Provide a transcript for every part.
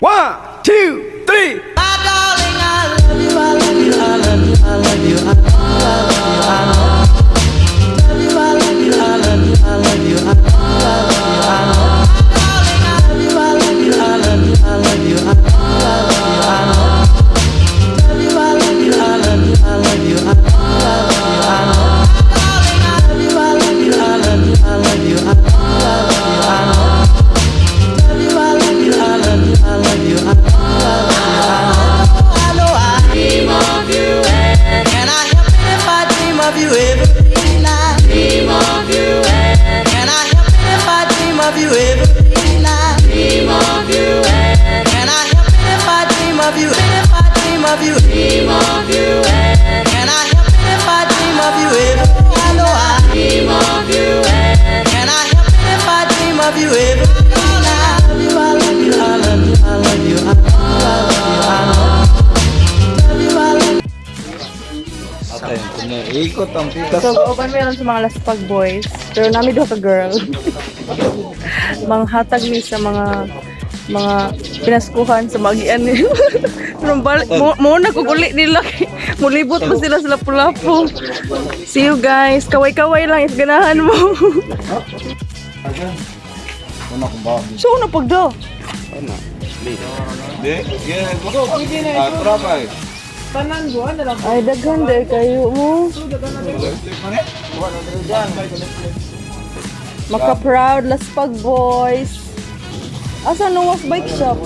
One, two, three. Can I help it if I dream of you every night? Dream of you. Can I help it if I dream of you every night? Dream of you. Can I help it if I dream of you? If I dream of you. Dream of you. Can I help it if I dream of you every I know I dream of you. Can I help it if I dream of you every night? I love you, I love you, I love you, I love you, I love you, I love you, I love you. Ikot ang pikas. So, open meron sa mga Laspag boys. Pero nami duha ka girl. Manghatag ni sa mga pinaskuhan sa magian ni. Pero balik mo na kuguli nila kay mulibot pa sila sa Lapu-Lapu. See you guys. Kaway-kaway lang if ganahan mo. So na pagdo. Di, yeah, go. Ah, trapay. Ay daghan day kayo mo. Maka-proud Laspag boys. Asa no was bike shop?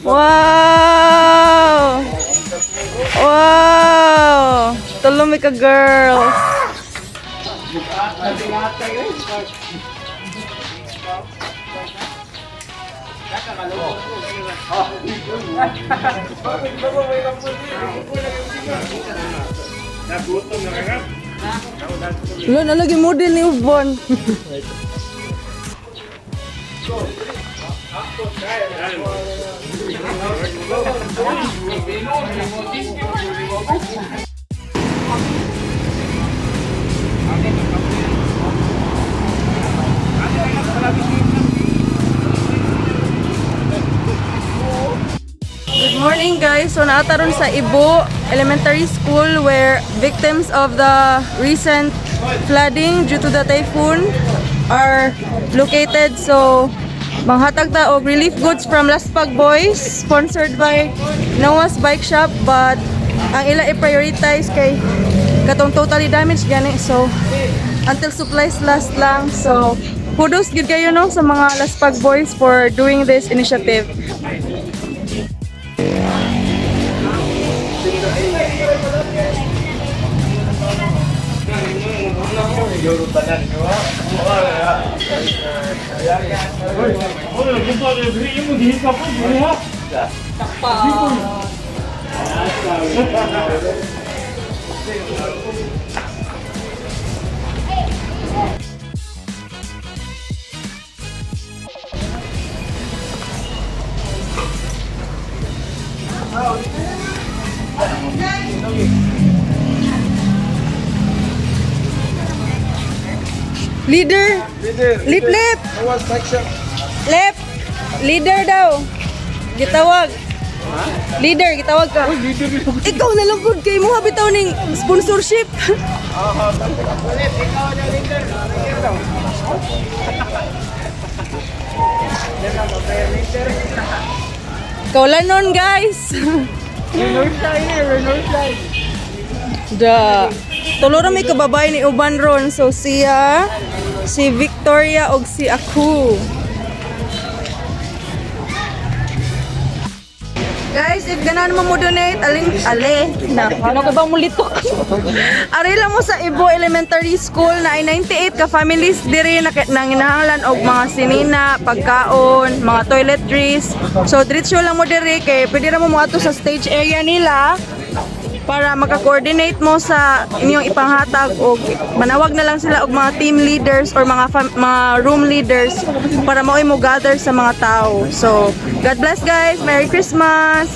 Wow! Wow! Tulong ka, girls. Lo, nalagi model ni Ubon. Good morning, guys. So naataron sa Ibo Elementary School where victims of the recent flooding due to the typhoon are located. So manghatag ta og relief goods from Laspag Boys, sponsored by Noah's Bike Shop, but ang ila i-prioritize kay katong totally damaged gani, so until supplies last lang. So kudos gyud kayo no sa mga Laspag Boys for doing this initiative. Leader. Leader. Lip lip. Noah's Bike Shop. Lip. Leader daw. Gitawag. Leader, gitawag ka. Ikaw na lang gud kay mo bitaw ning sponsorship. Kaulanon, guys. Da. Tulo ra may kababay ni Uban ron. So siya, si Victoria og si Aku. Guys, if ganahan mo mo donate, aling ale na. Ano ka ba mulitok? Ari lang mo sa Ibo Elementary School na ay 98 ka families diri na nanginahanglan og mga sinina, pagkaon, mga toiletries. So diretso lang mo diri kay pwede ra mo moadto sa stage area nila. para maka-coordinate mo sa inyong ipanghatag og manawag na lang sila og mga team leaders or mga room leaders para maoy mo gather sa mga tao. So, God bless, guys. Merry Christmas.